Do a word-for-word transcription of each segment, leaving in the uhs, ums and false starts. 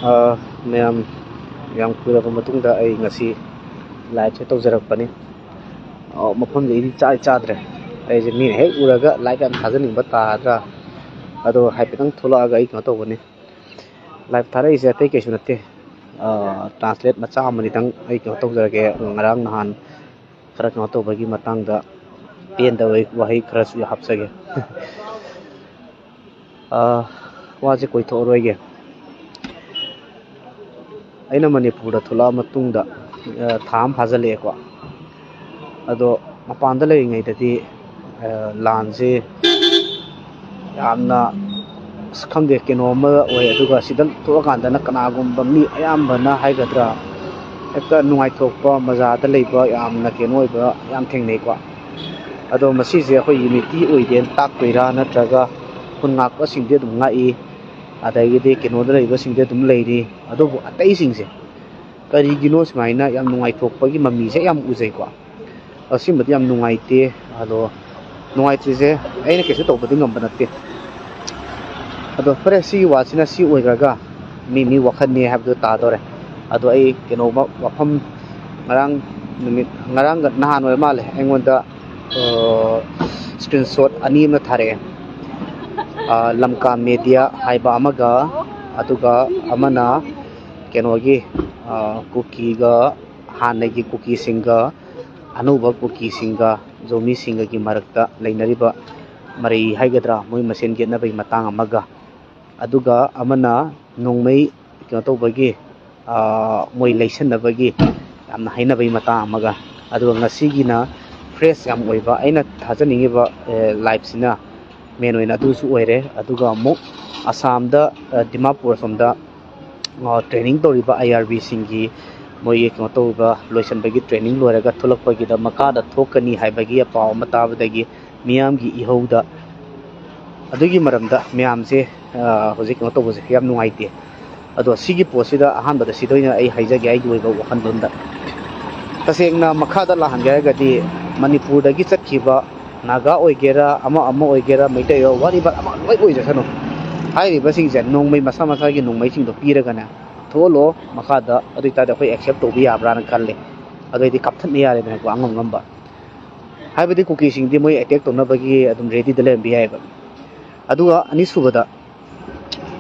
ꯑ, ꯃꯌꯥꯝ, ꯌꯥꯝ ꯀꯨꯏꯔꯕ ꯃꯇꯨꯡꯗ ꯑꯩ ꯉꯁꯤ ꯂꯥꯏꯞꯁꯦ ꯇꯧꯖꯔꯛꯄꯅꯤ꯫ ꯑ, ꯃꯐꯝꯁꯦ ꯑꯩꯗꯤ ꯆꯥꯗꯤ ꯆꯥꯗ꯭ꯔꯦ꯫ ꯑꯩꯁꯦ ꯃꯤꯅ ꯍꯦꯛ ꯎꯔꯒ ꯂꯥꯏꯞ ꯌꯥꯝ ꯊꯥꯖꯅꯤꯡꯕ ꯇꯥꯗ꯭ꯔꯥ? ꯑꯗꯣ ꯍꯥꯏꯐꯦꯠꯇꯪ ꯊꯣꯛꯂꯛꯑꯒ ꯑꯩ ꯀꯩꯅꯣ ꯇꯧꯕꯅꯤ꯫ ꯂꯥꯏꯞ ꯊꯥꯔꯛꯏꯁꯦ ꯑꯇꯩ ꯀꯩꯁꯨ ꯅꯠꯇꯦ꯫ ꯑ, ꯇ꯭ꯔꯥꯟꯁꯂꯦꯠ ꯃꯆꯥ ꯑꯃꯅꯤꯇꯪ ꯑꯩ ꯀꯩꯅꯣ ꯇꯧꯖꯔꯒꯦ꯫ ꯉꯔꯥꯡ ꯅꯍꯥꯟ ꯈꯔ ꯀꯩꯅꯣ ꯇꯧꯕꯒꯤ ꯃꯇꯥꯡꯗ ꯄꯦꯟꯗꯕ ꯋꯥꯍꯩ ꯈꯔꯁꯨ ꯍꯥꯞꯆꯒꯦ꯫ ꯑ, ꯋꯥꯁꯦ ꯀꯣꯏꯊꯣꯛꯑꯔꯣꯏꯒꯦ꯫ ꯑꯩꯅ ꯃꯅꯤꯄꯨꯔꯗ ꯊꯣꯛꯂꯛꯑ ꯃꯇꯨꯡꯗ, ꯑ, ꯊꯥ ꯑꯃ ꯐꯥꯖꯤꯜꯂꯛꯑꯦꯀꯣ꯫ ꯑꯗꯣ ꯃꯄꯥꯟꯗ ꯂꯩꯔꯤꯉꯩꯗꯗꯤ, ꯑ, ꯂꯥꯟꯁꯦ ꯌꯥꯝꯅ, ꯑꯁ, ꯈꯪꯗꯦ, ꯀꯩꯅꯣ ꯑꯃ ꯑꯣꯏ꯫ ꯑꯗꯨꯒ ꯁꯤꯗ ꯊꯣꯛꯂꯀꯥꯟꯗꯅ ꯀꯅꯥꯒꯨꯝꯕ ꯃꯤ ꯑꯌꯥꯝꯕꯅ ꯍꯥꯏꯒꯗ꯭ꯔꯥ, ꯍꯦꯛꯇ ꯅꯨꯡꯉꯥꯏꯊꯣꯛꯄ, ꯃꯖꯥꯗ ꯂꯩꯕ, ꯌꯥꯝꯅ ꯀꯩꯅꯣ ꯑꯣꯏꯕ ꯌꯥꯝ ꯊꯦꯡꯅꯩꯀꯣ꯫ ꯑꯗꯣ ꯃꯁꯤꯁꯦ ꯑꯩꯈꯣꯏ ꯌꯨꯅꯤꯇꯤ ꯑꯣꯏꯗꯦꯅ ꯇꯥꯛꯇꯣꯏꯔꯥ, ꯅꯠꯇ꯭ꯔꯒ ꯈꯨꯟ ꯉꯥꯛꯄꯁꯤꯡꯗꯤ ꯑꯗꯨꯝ ꯉꯥꯛꯏ, ꯑꯗꯒꯤꯗꯤ ꯀꯩꯅꯣꯗ ꯂꯩꯕꯁꯤꯡꯗꯤ ꯑꯗꯨꯝ ꯂꯩꯔꯤ, ꯑꯗꯨꯕꯨ ꯑꯇꯩꯁꯤꯡꯁꯦ ꯀꯔꯤꯒꯤꯅꯣ ꯁꯨꯃꯥꯏꯅ ꯌꯥꯝ ꯅꯨꯡꯉꯥꯏꯊꯣꯛꯄꯒꯤ ꯃꯃꯤꯁꯦ ꯌꯥꯝ ꯎꯖꯩꯀꯣ꯫ ꯑꯁꯤꯃꯗꯤ ꯌꯥꯝ ꯅꯨꯡꯉꯥꯏꯇꯦ꯫ ꯑꯗꯣ ꯅꯨꯡꯉꯥꯏꯇ꯭ꯔꯤꯁꯦ ꯑꯩꯅ ꯀꯩꯁꯨ ꯇꯧꯕꯗꯤ ꯉꯝꯕ ꯅꯠꯇꯦ꯫ ꯑꯗꯣ ꯐꯔꯦ, ꯁꯤꯒꯤ ꯋꯥꯁꯤꯅ ꯁꯤ ꯑꯣꯏꯈ꯭ꯔꯒ ꯃꯤ ꯃꯤ ꯋꯥꯈꯜꯅꯤ ꯍꯥꯏꯕꯗꯨ ꯇꯥꯗꯣꯔꯦ꯫ ꯑꯗꯣ ꯑꯩ ꯀꯩꯅꯣꯝꯃ ꯋꯥꯐꯝ, ꯉꯔꯥꯡ ꯅꯨꯃꯤꯠ, ꯉꯔꯥꯡꯒ ꯅꯍꯥꯟ ꯑꯣꯏꯔ ꯃꯥꯜꯂꯦ, ꯑꯩꯉꯣꯟꯗ ꯁ꯭ꯀ꯭ꯔꯤꯟ ꯁꯣꯠ ꯑꯅꯤ ꯑꯃ ꯊꯥꯔꯛꯑꯦ꯫ ꯑ, ꯂꯝꯀꯥ ꯃꯦꯗꯤꯌꯥ ꯍꯥꯏꯕ ꯑꯃꯒ, ꯑꯗꯨꯒ ꯑꯃꯅ ꯀꯩꯅꯣꯒꯤ, ꯑ, ꯀꯨꯀꯤꯒ, ꯍꯥꯟꯅꯒꯤ ꯀꯨꯀꯤꯁꯤꯡꯒ ꯑꯅꯧꯕ ꯀꯨꯀꯤꯁꯤꯡꯒ ꯖꯣꯃꯤꯁꯤꯡꯒꯒꯤ ꯃꯔꯛꯇ ꯂꯩꯅꯔꯤꯕ ꯃꯔꯩ ꯍꯥꯏꯒꯗ꯭ꯔꯥ, ꯃꯣꯏ ꯃꯁꯦꯟ ꯌꯦꯠꯅꯕꯒꯤ ꯃꯇꯥꯡ ꯑꯃꯒ, ꯑꯗꯨꯒ ꯑꯃꯅ ꯅꯣꯡꯃꯩ ꯀꯩꯅꯣ ꯇꯧꯕꯒꯤ, ꯑ, ꯃꯣꯏ ꯂꯩꯁꯟꯅꯕꯒꯤ ꯌꯥꯝꯅ ꯍꯥꯏꯅꯕꯒꯤ ꯃꯇꯥꯡ ꯑꯃꯒ, ꯑꯗꯨꯒ ꯉꯁꯤꯒꯤꯅ ꯐ꯭ꯔꯦꯁ ꯌꯥꯝ ꯑꯣꯏꯕ, ꯑꯩꯅ ꯊꯥꯖꯅꯤꯡꯉꯤꯕ, ꯑ, ꯂꯥꯏꯐꯁꯤꯅ ꯃꯦꯟ ꯑꯣꯏꯅ ꯑꯗꯨꯁꯨ ꯑꯣꯏꯔꯦ꯫ ꯑꯗꯨꯒ ꯑꯃꯨꯛ ꯑꯁꯥꯝꯗ, ꯑ, ꯗꯤꯃꯥꯄꯨꯔ ꯑꯁꯣꯝꯗ, ꯑ, ꯇ꯭ꯔꯦꯅꯤꯡ ꯇꯧꯔꯤꯕ ꯑꯥꯏ ꯑꯥꯔ ꯕꯤꯁꯤꯡꯒꯤ ꯃꯣꯏꯒꯤ ꯀꯩꯅꯣ ꯇꯧꯕ ꯂꯣꯏꯁꯤꯟꯕꯒꯤ ꯇ꯭ꯔꯦꯅꯤꯡ ꯂꯣꯏꯔꯒ ꯊꯣꯛꯂꯛꯄꯒꯤꯗ ꯃꯈꯥꯗ ꯊꯣꯛꯀꯅꯤ ꯍꯥꯏꯕꯒꯤ ꯄꯥꯎ ꯑꯃ ꯇꯥꯕꯗꯒꯤ ꯃꯤꯌꯥꯝꯒꯤ ꯏꯍꯧꯗ ꯑꯗꯨꯒꯤ ꯃꯔꯝꯗ ꯃꯌꯥꯝꯁꯦ, ꯑ, ꯍꯧꯖꯤꯛ ꯀꯩꯅꯣ ꯇꯧꯕꯁꯦ ꯌꯥꯝ ꯅꯨꯡꯉꯥꯏꯇꯦ꯫ ꯑꯗꯣ ꯁꯤꯒꯤ ꯄꯣꯠꯁꯤꯗ ꯑꯍꯥꯟꯕꯗ ꯁꯤꯗ ꯑꯣꯏꯅ ꯑꯩ ꯍꯥꯏꯖꯒꯦ, ꯑꯩꯒꯤ ꯑꯣꯏꯕ ꯋꯥꯈꯜꯂꯣꯟꯗ꯫ ꯇꯁꯦꯡꯅ ꯃꯈꯥꯗ ꯂꯥꯛꯍꯟꯒꯦ ꯍꯥꯏꯔꯒꯗꯤ ꯃꯅꯤꯄꯨꯔꯗꯒꯤ ꯆꯠꯈꯤꯕ ꯅꯥꯒꯥ ꯑꯣꯏꯒꯦꯔꯥ, ꯑꯃ ꯑꯃ ꯑꯣꯏꯒꯦꯔꯥ, ꯃꯩꯇꯩ ꯑꯣꯏꯒꯦꯔꯥ, ꯋꯥꯔꯤꯕ ꯑꯃ ꯂꯣꯏ ꯑꯣꯏꯖꯁꯅꯨ꯫ ꯍꯥꯏꯔꯤꯕꯁꯤꯡꯁꯦ ꯅꯣꯡꯃꯩ ꯃꯁꯥ ꯃꯁꯥꯒꯤ ꯅꯣꯡꯃꯩꯁꯤꯡꯗꯣ ꯄꯤꯔꯒꯅꯦ, ꯊꯣꯛꯍꯜꯂꯣ ꯃꯈꯥꯗ, ꯑꯗꯨ ꯑꯣꯏꯇꯥꯔꯗꯤ ꯑꯩꯈꯣꯏ accept ꯇꯧꯕ ꯌꯥꯕ꯭ꯔꯥꯅ ꯈꯜꯂꯦ꯫ ꯑꯗꯨ ꯑꯣꯏꯗꯤ ꯀꯥꯞꯊꯠꯅ ꯌꯥꯔꯦꯗꯅꯀꯣ, ꯑꯉꯝ ꯉꯝꯕ꯫ ꯍꯥꯏꯕꯗꯤ ꯀꯨꯀꯤꯁꯤꯡꯗꯤ ꯃꯣꯏ attack ꯇꯧꯅꯕꯒꯤ ꯑꯗꯨꯝ ready ꯗ ꯂꯩꯔꯝꯕ ꯌꯥꯏꯑꯕ꯫ ꯑꯗꯨꯒ ꯑꯅꯤꯁꯨꯕꯗ,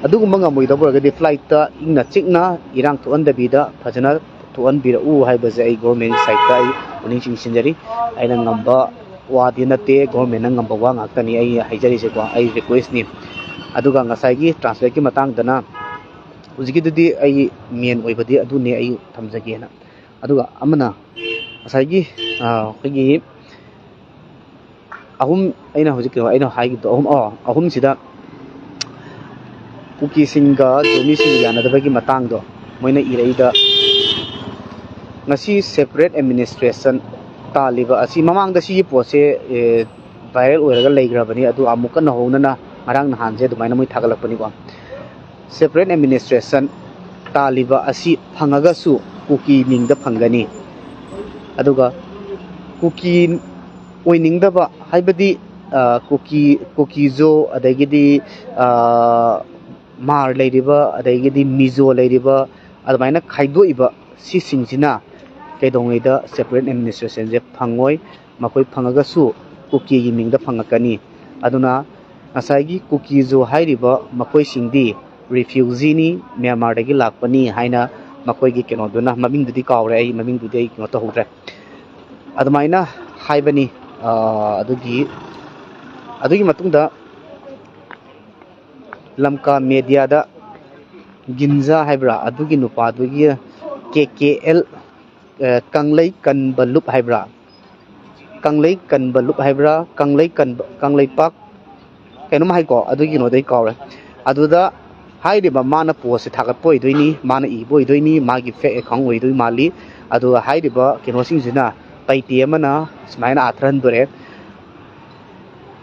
ꯑꯗꯨꯒꯨꯝꯕ ꯉꯝꯃꯣꯏꯗꯕ ꯑꯣꯏꯔꯒꯗꯤ flight ꯇ ꯏꯪꯅ ꯆꯤꯛꯅ, ꯏꯔꯥꯡ ꯊꯣꯛꯍꯟꯗꯕꯤꯗ, ꯐꯖꯅ ꯊꯣꯛꯍꯟꯕꯤꯔꯛꯎ ꯍꯥꯏꯕꯁꯦ ꯑꯩ government ꯒꯤ side ꯇ ꯑꯩ ꯄꯨꯛꯅꯤꯡ ꯆꯤꯡꯁꯤꯟꯖꯔꯤ꯫ ꯑꯩꯅ ꯉꯝꯕ ꯋꯥꯗꯤ ꯅꯠꯇꯦ, government ꯅ ꯉꯝꯕ ꯋꯥ ꯉꯥꯛꯇꯅꯤ ꯑꯩ ꯍꯥꯏꯖꯔꯤꯁꯦꯀꯣ, ꯑꯩ request ꯅꯤ꯫ ꯑꯗꯨꯒ ꯉꯁꯥꯏꯒꯤ translate ꯀꯤ ꯃꯇꯥꯡꯗꯅ, ꯍꯧꯖꯤꯛꯀꯤꯗꯨꯗꯤ ꯑꯩ main ꯑꯣꯏꯕꯗꯤ ꯑꯗꯨꯅꯦ ꯑꯩ ꯊꯝꯖꯒꯦꯅ꯫ ꯑꯗꯨꯒ ꯑꯃꯅ ꯉꯁꯥꯏꯒꯤ, ꯑ, ꯑꯩꯈꯣꯏꯒꯤ ꯑꯍꯨꯝ, ꯑꯩꯅ ꯍꯧꯖꯤꯛ ꯀꯩꯅꯣ ꯑꯩꯅ ꯍꯥꯏꯈꯤꯕꯗꯣ ꯑꯍꯨꯝ, ꯑꯣ, ꯑꯍꯨꯝꯁꯤꯗ ꯀꯨꯀꯤꯁꯤꯡꯒ ꯖꯣꯃꯤꯁꯤꯡꯒ ꯌꯥꯅꯗꯕꯒꯤ ꯃꯇꯥꯡꯗꯣ ꯃꯣꯏꯅ ꯏꯔꯛꯏꯗ, ꯉꯁꯤ separate administration ꯇꯥꯜꯂꯤꯕ ꯑꯁꯤ, ꯃꯃꯥꯡꯗ ꯁꯤꯒꯤ ꯄꯣꯠꯁꯦ, ꯑꯦ, viral ꯑꯣꯏꯔꯒ ꯂꯩꯈ꯭ꯔꯕꯅꯤ, ꯑꯗꯨ ꯑꯃꯨꯛꯀ ꯅꯧꯍꯧꯅꯅ ꯉꯔꯥꯡ ꯅꯍꯥꯟꯁꯦ ꯑꯗꯨꯃꯥꯏꯅ ꯃꯣꯏ ꯊꯥꯒꯠꯂꯛꯄꯅꯤꯀꯣ꯫ Separate administration ꯇꯥꯜꯂꯤꯕ ꯑꯁꯤ ꯐꯪꯉꯒꯁꯨ ꯀꯨꯀꯤ ꯃꯤꯡꯗ ꯐꯪꯒꯅꯤ꯫ ꯑꯗꯨꯒ ꯀꯨꯀꯤ ꯑꯣꯏꯅꯤꯡꯗꯕ, ꯍꯥꯏꯕꯗꯤ, ꯑ, ꯀꯨꯀꯤ, ꯀꯨꯀꯤꯖꯣ, ꯑꯗꯒꯤꯗꯤ, ꯑ, ꯃꯥꯔ ꯂꯩꯔꯤꯕ, ꯑꯗꯒꯤꯗꯤ ꯃꯤꯖꯣ ꯂꯩꯔꯤꯕ, ꯑꯗꯨꯃꯥꯏꯅ ꯈꯥꯏꯗꯣꯛꯏꯕ ꯁꯤꯁꯤꯡꯁꯤꯅ ꯀꯩꯗꯧꯉꯩꯗ separate administration ꯁꯦ ꯐꯪꯉꯣꯏ꯫ ꯃꯈꯣꯏ ꯐꯪꯉꯒꯁꯨ ꯀꯨꯀꯤꯒꯤ ꯃꯤꯡꯗ ꯐꯪꯉꯛꯀꯅꯤ꯫ ꯑꯗꯨꯅ ꯉꯁꯥꯏꯒꯤ ꯀꯨꯀꯤꯖꯣ ꯍꯥꯏꯔꯤꯕ ꯃꯈꯣꯏꯁꯤꯡꯗꯤ refugee ꯅꯤ, ꯃ꯭ꯌꯥꯟꯃꯥꯔꯗꯒꯤ ꯂꯥꯛꯄꯅꯤ ꯍꯥꯏꯅ ꯃꯈꯣꯏꯒꯤ ꯀꯩꯅꯣꯗꯨꯅ, ꯃꯃꯤꯡꯗꯨꯗꯤ ꯀꯥꯎꯔꯦ ꯑꯩ, ꯃꯃꯤꯡꯗꯨꯗꯤ ꯑꯩ ꯀꯩꯅꯣ ꯇꯧꯍꯧꯗ꯭ꯔꯦ꯫ ꯑꯗꯨꯃꯥꯏꯅ ꯍꯥꯏꯕꯅꯤ꯫ ꯑ, ꯑꯗꯨꯒꯤ, ꯑꯗꯨꯒꯤ ꯃꯇꯨꯡꯗ ꯂꯝꯀꯥ media ꯗ ꯒꯤꯟꯖꯥ ꯍꯥꯏꯕ꯭ꯔꯥ, ꯑꯗꯨꯒꯤ ꯅꯨꯄꯥꯗꯨꯒꯤ ꯀꯦ ꯀꯦ ꯑꯦꯜ, ꯑ, ꯀꯪꯂꯩ ꯀꯟꯕ ꯂꯨꯞ ꯍꯥꯏꯕ꯭ꯔꯥ, ꯀꯪꯂꯩ ꯀꯟꯕ ꯂꯨꯞ ꯍꯥꯏꯕ꯭ꯔꯥ, ꯀꯪꯂꯩ ꯀꯟꯕ, ꯀꯪꯂꯩꯄꯥꯛ ꯀꯩꯅꯣꯝ ꯍꯥꯏꯀꯣ, ꯑꯗꯨꯒꯤ ꯀꯩꯅꯣꯗꯣ ꯑꯩ ꯀꯥꯎꯔꯦ꯫ ꯑꯗꯨꯗ ꯍꯥꯏꯔꯤꯕ ꯃꯥꯅ post ꯁꯦ ꯊꯥꯒꯠꯄ ꯑꯣꯏꯗꯣꯏꯅꯤ, ꯃꯥꯅ ꯏꯕ ꯑꯣꯏꯗꯣꯏꯅꯤ, ꯃꯥꯒꯤ fake account ꯑꯣꯏꯗꯣꯏ ꯃꯥꯜꯂꯤ꯫ ꯑꯗꯨꯒ ꯍꯥꯏꯔꯤꯕ ꯀꯩꯅꯣꯁꯤꯡꯁꯤꯅ, ꯄꯩꯇꯦ ꯑꯃꯅ ꯁꯨꯃꯥꯏꯅ ꯑꯥꯊꯔ ꯍꯟꯗꯣꯔꯛꯑꯦ,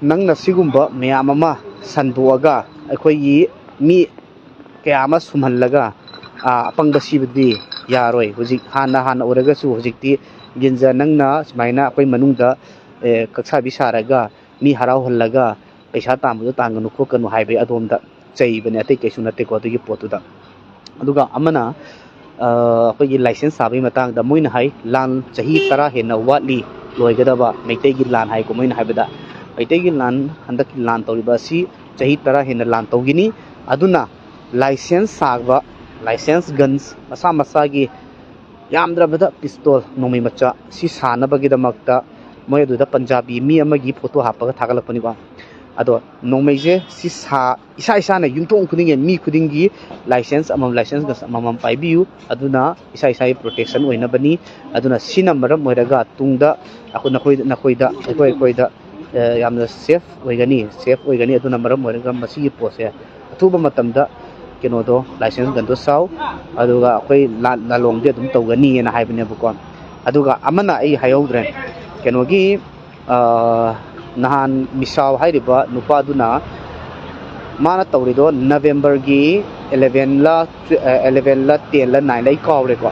"ꯅꯪꯅ ꯁꯤꯒꯨꯝꯕ ꯃꯌꯥꯝ ꯑꯃ ꯁꯟꯗꯣꯛꯑꯒ ꯑꯩꯈꯣꯏꯒꯤ ꯃꯤ ꯀꯌꯥ ꯑꯃ ꯁꯨꯝꯍꯜꯂꯒ, ꯑ, ꯑꯄꯪꯕ ꯁꯤꯕꯗꯤ ꯌꯥꯔꯣꯏ꯫ ꯍꯧꯖꯤꯛ ꯍꯥꯟꯅ, ꯍꯥꯟꯅ ꯑꯣꯏꯔꯒꯁꯨ ꯍꯧꯖꯤꯛꯇꯤ ꯒꯤꯟꯖ ꯅꯪꯅ ꯁꯨꯃꯥꯏꯅ ꯑꯩꯈꯣꯏ ꯃꯅꯨꯡꯗ, ꯑꯦ, ꯀꯛꯁꯥꯕꯤ ꯁꯥꯔꯒ ꯃꯤ ꯍꯔꯥꯎꯍꯜꯂꯒ ꯄꯩꯁꯥ ꯇꯥꯟꯕꯗꯣ ꯇꯥꯟꯒꯅꯨ ꯈꯣꯠꯀꯅꯨ" ꯍꯥꯏꯕꯒꯤ ꯑꯗꯣꯝꯗ ꯆꯩꯕꯅꯦ, ꯑꯇꯩ ꯀꯩꯁꯨ ꯅꯠꯇꯦꯀꯣ ꯑꯗꯨꯒꯤ ꯄꯣꯠꯇꯨꯗ꯫ ꯑꯗꯨꯒ ꯑꯃꯅ ꯑꯩꯈꯣꯏꯒꯤ ꯂꯥꯏꯁꯦꯟꯁ ꯁꯥꯕꯒꯤ ꯃꯇꯥꯡꯗ ꯃꯣꯏꯅ ꯍꯥꯏ, ꯂꯥꯟ ꯆꯍꯤ ꯇꯔꯥ ꯍꯦꯟꯅ ꯋꯥꯠꯂꯤ ꯂꯣꯏꯒꯗꯕ, ꯃꯩꯇꯩꯒꯤ ꯂꯥꯟ ꯍꯥꯏꯀꯣ ꯃꯣꯏꯅ ꯍꯥꯏꯕꯗ꯫ ꯃꯩꯇꯩꯒꯤ ꯂꯥꯟ, ꯍꯟꯗꯛꯀꯤ ꯂꯥꯟ ꯇꯧꯔꯤꯕ ꯑꯁꯤ ꯆꯍꯤ ꯇꯔꯥ ꯍꯦꯟꯅ ꯂꯥꯟ ꯇꯧꯈꯤꯅꯤ꯫ ꯑꯗꯨꯅ ꯂꯥꯏꯁꯦꯟꯁ ꯁꯥꯕ, ꯂꯥꯏꯁꯦꯟꯁ ꯒꯟꯁ ꯃꯁꯥ ꯃꯁꯥꯒꯤ, ꯌꯥꯝꯗ꯭ꯔꯕꯗ ꯄꯤꯁꯇꯣꯜ ꯅꯣꯡꯃꯩ ꯃꯆꯥ ꯁꯤ ꯁꯥꯅꯕꯒꯤꯗꯃꯛꯇ ꯃꯣꯏ ꯑꯗꯨꯗ ꯄꯟꯖꯥꯕꯤ ꯃꯤ ꯑꯃꯒꯤ ꯐꯣꯇꯣ ꯍꯥꯞꯄꯒ ꯊꯥꯒꯠꯂꯛꯄꯅꯤꯀꯣ꯫ ꯑꯗꯣ ꯅꯣꯡꯃꯩꯁꯦ ꯁꯤ ꯁꯥ-, ꯏꯁꯥ ꯏꯁꯥꯅ ꯌꯨꯝꯊꯣꯡ ꯈꯨꯗꯤꯡꯒꯤ, ꯃꯤ ꯈꯨꯗꯤꯡꯒꯤ ꯂꯥꯏꯁꯦꯟꯁ ꯑꯃꯃꯝ, ꯂꯥꯏꯁꯦꯟꯁ ꯑꯃꯃꯝ ꯄꯥꯏꯕꯤꯌꯨ꯫ ꯑꯗꯨꯅ ꯏꯁꯥ ꯏꯁꯥꯒꯤ ꯄ꯭ꯔꯣꯇꯦꯛꯁꯟ ꯑꯣꯏꯅꯕꯅꯤ꯫ ꯑꯗꯨꯅ ꯁꯤꯅ ꯃꯔꯝ ꯑꯣꯏꯔꯒ ꯇꯨꯡꯗ ꯑꯩꯈꯣꯏ, ꯅꯈꯣꯏ, ꯅꯈꯣꯏꯗ, ꯑꯩꯈꯣꯏ, ꯑꯩꯈꯣꯏꯗ ꯌꯥꯝꯅ ꯁꯦꯐ ꯑꯣꯏꯒꯅꯤ, ꯁꯦꯐ ꯑꯣꯏꯒꯅꯤ꯫ ꯑꯗꯨꯅ ꯃꯔꯝ ꯑꯣꯏꯔꯒ ꯃꯁꯤꯒꯤ ꯄꯣꯠꯁꯦ ꯑꯊꯨꯕ ꯃꯇꯝꯗ ꯀꯩꯅꯣꯗꯣ, ꯂꯥꯏꯁꯦꯟꯁ ꯒꯟꯗꯣ ꯁꯥꯎ, ꯑꯗꯨꯒ ꯑꯩꯈꯣꯏ ꯂꯥꯟ-, ꯂꯥꯂꯣꯡꯗꯤ ꯑꯗꯨꯝ ꯇꯧꯒꯅꯤꯅ ꯍꯥꯏꯕꯅꯦꯕꯀꯣ꯫ ꯑꯗꯨꯒ ꯑꯃꯅ ꯑꯩ ꯍꯥꯏꯍꯧꯗ꯭ꯔꯦ, ꯀꯩꯅꯣꯒꯤ, ꯑ, ꯅꯍꯥꯟ ꯃꯤꯁꯥꯎ ꯍꯥꯏꯔꯤꯕ ꯅꯨꯄꯥꯗꯨꯅ ꯃꯥꯅ ꯇꯧꯔꯤꯗꯣ ꯅꯕꯦꯝꯕꯔꯒꯤ eleven ꯂ, eleven ꯂ ten ꯂ nine ꯂ ꯑꯩ ꯀꯥꯎꯔꯦꯀꯣ,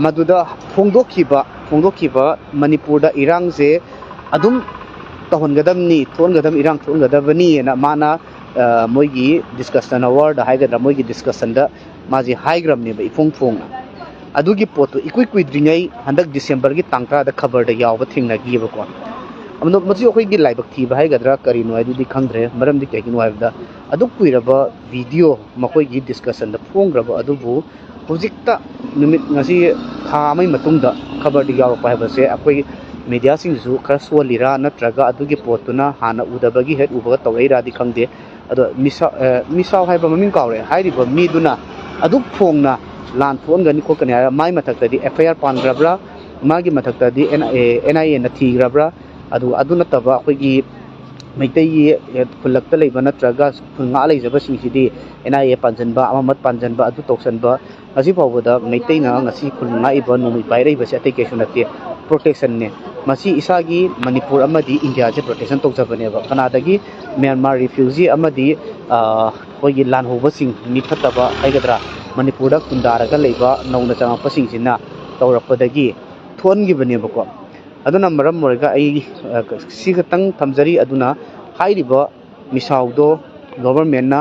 ꯃꯗꯨꯗ ꯐꯣꯡꯗꯣꯛꯈꯤꯕ, ꯐꯣꯡꯗꯣꯛꯈꯤꯕ ꯃꯅꯤꯄꯨꯔꯗ ꯏꯔꯥꯡꯁꯦ ꯑꯗꯨꯝ ꯇꯧꯍꯟꯒꯗꯕꯅꯤ, ꯊꯣꯛꯍꯟꯒꯗꯕꯅꯤ, ꯏꯔꯥꯡ ꯊꯣꯛꯍꯟꯒꯗꯕꯅꯤꯅ ꯃꯥꯅ, ꯑ, ꯃꯣꯏꯒꯤ ꯗꯤꯁꯀꯁꯟ ꯑꯋꯥꯔꯗ ꯍꯥꯏꯒꯗ꯭ꯔꯥ, ꯃꯣꯏꯒꯤ ꯗꯤꯁꯀꯁꯟꯗ ꯃꯥꯁꯦ ꯍꯥꯏꯈ꯭ꯔꯕꯅꯦꯕ ꯏꯐꯣꯡ ꯐꯣꯡꯅ꯫ ꯑꯗꯨꯒꯤ ꯄꯣꯠꯇꯨ ꯏꯀꯨꯏ ꯀꯨꯏꯗ꯭ꯔꯤꯉꯩ ꯍꯟꯗꯛ ꯗꯤꯁꯦꯝꯕꯔꯒꯤ ꯇꯥꯡ ꯇꯔꯥꯗ ꯈꯕꯔꯗ ꯌꯥꯎꯕ ꯊꯦꯡꯅꯈꯤꯑꯕꯀꯣ꯫ ꯑꯗꯣ ꯃꯁꯤ ꯑꯩꯈꯣꯏꯒꯤ ꯂꯥꯏꯕꯛ ꯊꯤꯕ ꯍꯥꯏꯒꯗ꯭ꯔꯥ ꯀꯔꯤꯅꯣ ꯍꯥꯏꯗꯨꯗꯤ ꯈꯪꯗ꯭ꯔꯦ꯫ ꯃꯔꯝꯗꯤ ꯀꯩꯒꯤꯅꯣ ꯍꯥꯏꯕꯗ ꯑꯗꯨꯛ ꯀꯨꯏꯔꯕ ꯚꯤꯗꯤꯑꯣ ꯃꯈꯣꯏꯒꯤ ꯗꯤꯁꯀꯁꯟꯗ ꯐꯣꯡꯈ꯭ꯔꯕ ꯑꯗꯨꯕꯨ ꯍꯧꯖꯤꯛꯇ ꯅꯨꯃꯤꯠ ꯉꯁꯤ ꯊꯥ ꯑꯃꯒꯤ ꯃꯇꯨꯡꯗ ꯈꯕꯔꯗ ꯌꯥꯎꯔꯛꯄ ꯍꯥꯏꯕꯁꯦ ꯑꯩꯈꯣꯏ ꯃꯦꯗꯤꯌꯥꯁꯤꯡꯁꯤꯁꯨ ꯈꯔ ꯁꯣꯜꯂꯤꯔꯥ ꯅꯠꯇ꯭ꯔꯒ ꯑꯗꯨꯒꯤ ꯄꯣꯠꯇꯨꯅ ꯍꯥꯟꯅ ꯎꯗꯕꯒꯤ ꯍꯦꯛ ꯎꯕꯒ ꯇꯧꯔꯛꯏꯔꯥꯗꯤ ꯈꯪꯗꯦ꯫ ꯑꯗꯣ ꯃꯤꯁꯥ-, ꯑ, ꯃꯤꯁꯥꯎ ꯍꯥꯏꯕ ꯃꯃꯤꯡ ꯀꯥꯎꯔꯦ ꯍꯥꯏꯔꯤꯕ ꯃꯤꯗꯨꯅ ꯑꯗꯨꯛ ꯐꯣꯡꯅ ꯂꯥꯟ ꯊꯣꯛꯍꯟꯒꯅꯤ ꯈꯣꯠꯀꯅꯤ ꯍꯥꯏꯔ ꯃꯥꯏ ꯃꯊꯛꯇꯗꯤ F I R ꯄꯥꯟꯈ꯭ꯔꯕ꯭ꯔꯥ, ꯃꯥꯒꯤ ꯃꯊꯛꯇꯗꯤ N I A, N I A ꯅ ꯊꯤꯈ꯭ꯔꯕ꯭ꯔꯥ, ꯑꯗꯨ, ꯑꯗꯨ ꯅꯠꯇꯕ ꯑꯩꯈꯣꯏꯒꯤ ꯃꯩꯇꯩꯒꯤ ꯈꯨꯜꯂꯛꯇ ꯂꯩꯕ ꯅꯠꯇ꯭ꯔꯒ ꯈꯨꯜ ꯉꯥꯛ ꯂꯩꯖꯕꯁꯤꯡꯁꯤꯗꯤ N I A ꯄꯥꯟꯁꯤꯟꯕ, ꯑꯃ ꯑꯃ ꯄꯥꯟꯁꯤꯟꯕ, ꯑꯗꯨ ꯇꯧꯁꯤꯟꯕ, ꯉꯁꯤ ꯐꯥꯎꯕꯗ ꯃꯩꯇꯩꯅ ꯉꯁꯤ ꯈꯨꯜ ꯉꯥꯛꯏꯕ ꯅꯣꯡꯃꯩ ꯄꯥꯏꯔꯛꯏꯕꯁꯦ ꯑꯇꯩ ꯀꯩꯁꯨ ꯅꯠꯇꯦ, ꯄ꯭ꯔꯣꯇꯦꯛꯁꯟꯅꯦ꯫ ꯃꯁꯤ ꯏꯁꯥꯒꯤ ꯃꯅꯤꯄꯨꯔ ꯑꯃꯗꯤ ꯏꯟꯗꯤꯌꯥꯁꯦ ꯄ꯭ꯔꯣꯇꯦꯛꯁꯟ ꯇꯧꯖꯕꯅꯦꯕ꯫ ꯀꯅꯥꯗꯒꯤ? ꯃ꯭ꯌꯥꯟꯃꯥꯔ ꯔꯤꯐ꯭ꯌꯨꯖꯤ ꯑꯃꯗꯤ, ꯑ, ꯑꯩꯈꯣꯏꯒꯤ ꯂꯥꯟꯍꯧꯕꯁꯤꯡ, ꯃꯤ ꯐꯠꯇꯕ ꯍꯥꯏꯒꯗ꯭ꯔꯥ, ꯃꯅꯤꯄꯨꯔꯗ ꯈꯨꯟꯗꯥꯔꯒ ꯂꯩꯕ ꯅꯧꯅ ꯆꯪꯉꯛꯄꯁꯤꯡꯁꯤꯅ ꯇꯧꯔꯛꯄꯗꯒꯤ ꯊꯣꯛꯍꯟꯈꯤꯕꯅꯦꯕꯀꯣ꯫ ꯑꯗꯨꯅ ꯃꯔꯝ ꯑꯣꯏꯔꯒ ꯑꯩ, ꯑ, ꯁꯤ ꯈꯛꯇꯪ ꯊꯝꯖꯔꯤ꯫ ꯑꯗꯨꯅ ꯍꯥꯏꯔꯤꯕ ꯃꯤꯁꯥꯎꯗꯣ ꯒꯣꯚꯔꯟꯃꯦꯟꯅ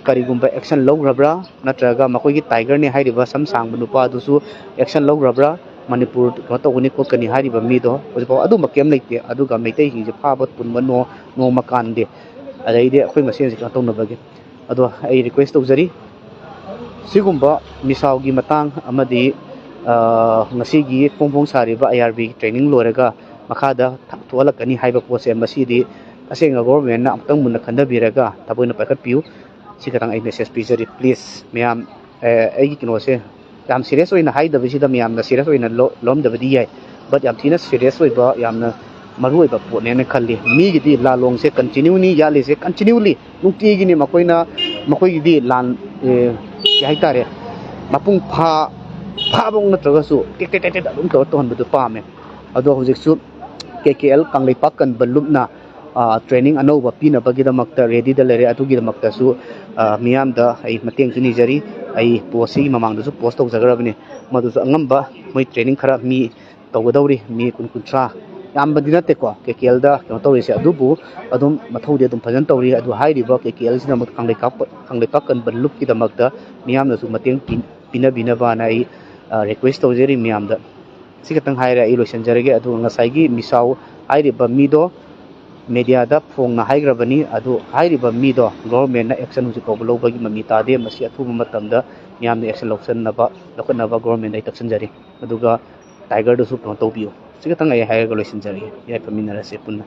ꯀꯔꯤꯒꯨꯝꯕ action ꯂꯧꯈ꯭ꯔꯕ꯭ꯔꯥ, ꯅꯠꯇ꯭ꯔꯒ ꯃꯈꯣꯏꯒꯤ tigerꯅꯦ ꯍꯥꯏꯔꯤꯕ ꯁꯝ ꯁꯥꯡꯕ ꯅꯨꯄꯥ ꯑꯗꯨꯁꯨ action ꯂꯧꯈ꯭ꯔꯕ꯭ꯔꯥ? ꯃꯅꯤꯄꯨꯔ ꯀꯩꯅꯣ ꯇꯧꯒꯅꯤ ꯈꯣꯠꯀꯅꯤ ꯍꯥꯏꯔꯤꯕ ꯃꯤꯗꯣ ꯍꯧꯖꯤꯛꯐꯥꯎ ꯑꯗꯨꯝꯕ ꯀꯩꯝ ꯂꯩꯇꯦ꯫ ꯑꯗꯨꯒ ꯃꯩꯇꯩꯁꯤꯡꯁꯦ ꯐꯥꯕ ꯄꯨꯟꯕ ꯅꯣ-, ꯅꯣꯡꯃ ꯀꯥꯟꯗꯦ꯫ ꯑꯗꯩꯗꯤ ꯑꯩꯈꯣꯏ ꯃꯁꯦꯟꯁꯦ ꯀꯩꯅꯣ ꯇꯧꯅꯕꯒꯤ꯫ ꯑꯗꯣ ꯑꯩ request ꯇꯧꯖꯔꯤ, ꯁꯤꯒꯨꯝꯕ ꯃꯤꯁꯥꯎꯒꯤ ꯃꯇꯥꯡ ꯑꯃꯗꯤ, ꯑ, ꯉꯁꯤꯒꯤ ꯐꯣꯡ ꯐꯣꯡ ꯁꯥꯔꯤꯕ IRB training ꯂꯣꯏꯔꯒ ꯃꯈꯥꯗ ꯊ-, ꯊꯣꯛꯍꯜꯂꯛꯀꯅꯤ ꯍꯥꯏꯕ ꯄꯣꯠꯁꯦ, ꯃꯁꯤꯗꯤ ꯑꯁꯦꯡꯕ governmentꯅ ꯑꯃꯨꯛꯇꯪ ꯃꯨꯟꯅ ꯈꯟꯊꯕꯤꯔꯒ ꯊꯃꯣꯏꯅ ꯄꯥꯏꯈꯠꯄꯤꯌꯨ꯫ ꯁꯤ ꯈꯇꯪ ꯑꯩ message ꯄꯤꯖꯔꯤ꯫ Please ꯃꯌꯥꯝ, ꯑ, ꯑꯩꯒꯤ ꯀꯩꯅꯣꯁꯦ ꯌꯥꯝ serious ꯑꯣꯏꯅ ꯍꯥꯏꯗꯕꯁꯤꯗ ꯃꯌꯥꯝꯅ serious ꯑꯣꯏꯅ ꯂꯧ-, ꯂꯧꯔꯝꯗꯕꯗꯤ ꯌꯥꯏ, but ꯌꯥꯝ ꯊꯤꯅ serious ꯑꯣꯏꯕ, ꯌꯥꯝꯅ ꯃꯔꯨꯑꯣꯏꯕ ꯄꯣꯠꯅꯦꯅ ꯈꯜꯂꯤ꯫ ꯃꯤꯒꯤꯗꯤ ꯂꯥꯂꯣꯡꯁꯦ continueꯅꯤ ꯌꯥꯠꯂꯤꯁꯦ, continuely ꯅꯨꯡꯇꯤꯒꯤꯅꯤ ꯃꯈꯣꯏꯅ, ꯃꯈꯣꯏꯒꯤꯗꯤ ꯂꯥꯟ, ꯑꯦ, ꯀꯩ ꯍꯥꯏꯇꯥꯔꯦ, ꯃꯄꯨꯡ ꯐꯥ-, ꯐꯥꯕꯃꯛ ꯅꯠꯇ꯭ꯔꯒꯁꯨ ꯇꯦꯛ ꯇꯦꯛ ꯇꯦꯛ ꯇꯦꯛ ꯑꯗꯨꯝ ꯇꯧꯔ ꯇꯧꯍꯟꯕꯗꯨ ꯄꯥꯝꯃꯦ꯫ ꯑꯗꯣ ꯍꯧꯖꯤꯛꯁꯨ KKL ꯀꯪꯂꯩꯄꯥꯛ ꯀꯟꯕ ꯂꯨꯞꯅ, ꯑ, training ꯑꯅꯧꯕ ꯄꯤꯅꯕꯒꯤꯗꯃꯛꯇ readyꯗ ꯂꯩꯔꯦ꯫ ꯑꯗꯨꯒꯤꯗꯃꯛꯇꯁꯨ, ꯑ, ꯃꯤꯌꯥꯝꯗ ꯑꯩ ꯃꯇꯦꯡꯁꯨ ꯅꯤꯖꯔꯤ꯫ ꯑꯩ postꯁꯤꯒꯤ ꯃꯃꯥꯡꯗꯁꯨ post ꯇꯧꯖꯈ꯭ꯔꯕꯅꯤ꯫ ꯃꯗꯨꯁꯨ ꯑꯉꯝꯕ ꯃꯣꯏ training ꯈꯔ ꯃꯤ ꯇꯧꯒꯗꯧꯔꯤ, ꯃꯤ ꯀꯨꯟ ꯀꯨꯟꯊ꯭ꯔꯥ, ꯌꯥꯝꯕꯗꯤ ꯅꯠꯇꯦꯀꯣ꯫ KKLꯗ ꯀꯩꯅꯣ ꯇꯧꯔꯤꯁꯦ, ꯑꯗꯨꯕꯨ ꯑꯗꯨꯝ ꯃꯊꯧꯗꯤ ꯑꯗꯨꯝ ꯐꯖꯅ ꯇꯧꯔꯤ꯫ ꯑꯗꯨ ꯍꯥꯏꯔꯤꯕ KKLꯁꯤꯅ ꯑꯃꯨꯛ ꯀꯪꯂꯩꯄꯥꯛ-, ꯀꯪꯂꯩꯄꯥꯛ ꯀꯟꯕ ꯂꯨꯞꯀꯤꯗꯃꯛꯇ ꯃꯤꯌꯥꯝꯅꯁꯨ ꯃꯇꯦꯡ ꯄꯤ-, ꯄꯤꯅꯕꯤꯅꯕꯅ ꯑꯩ, ꯑ, request ꯇꯧꯖꯔꯤ ꯃꯤꯌꯥꯝꯗ꯫ ꯁꯤ ꯈꯛꯇꯪ ꯍꯥꯏꯔꯦ, ꯑꯩ ꯂꯣꯏꯁꯤꯟꯖꯔꯒꯦ꯫ ꯑꯗꯨꯒ ꯉꯁꯥꯏꯒꯤ ꯃꯤꯁꯥꯎ ꯍꯥꯏꯔꯤꯕ ꯃꯤꯗꯣ mediaꯗ ꯐꯣꯡꯅ ꯍꯥꯏꯈ꯭ꯔꯕꯅꯤ꯫ ꯑꯗꯨ ꯍꯥꯏꯔꯤꯕ ꯃꯤꯗꯣ governmentꯅ action ꯍꯧꯖꯤꯛ ꯐꯥꯎꯕ ꯂꯧꯕꯒꯤ ꯃꯃꯤ ꯇꯥꯗꯦ꯫ ꯃꯁꯤ ꯑꯊꯨꯕ ꯃꯇꯝꯗ ꯃꯤꯌꯥꯝꯅ action ꯂꯧꯁꯤꯟꯅꯕ, ꯂꯧꯈꯠꯅꯕ governmentꯗ ꯑꯩ ꯇꯛꯁꯤꯟꯖꯔꯤ꯫ ꯑꯗꯨꯒ tigerꯗꯨꯁꯨ ꯀꯩꯅꯣ ꯇꯧꯕꯤꯌꯨ꯫ ꯁꯤ ꯈꯛꯇꯪ ꯑꯩ ꯍꯥꯏꯔꯒ ꯂꯣꯏꯁꯤꯟꯖꯔꯒꯦ꯫ ꯌꯥꯏꯐꯃꯤꯟꯅꯔꯁꯦ ꯄꯨꯟꯅ꯫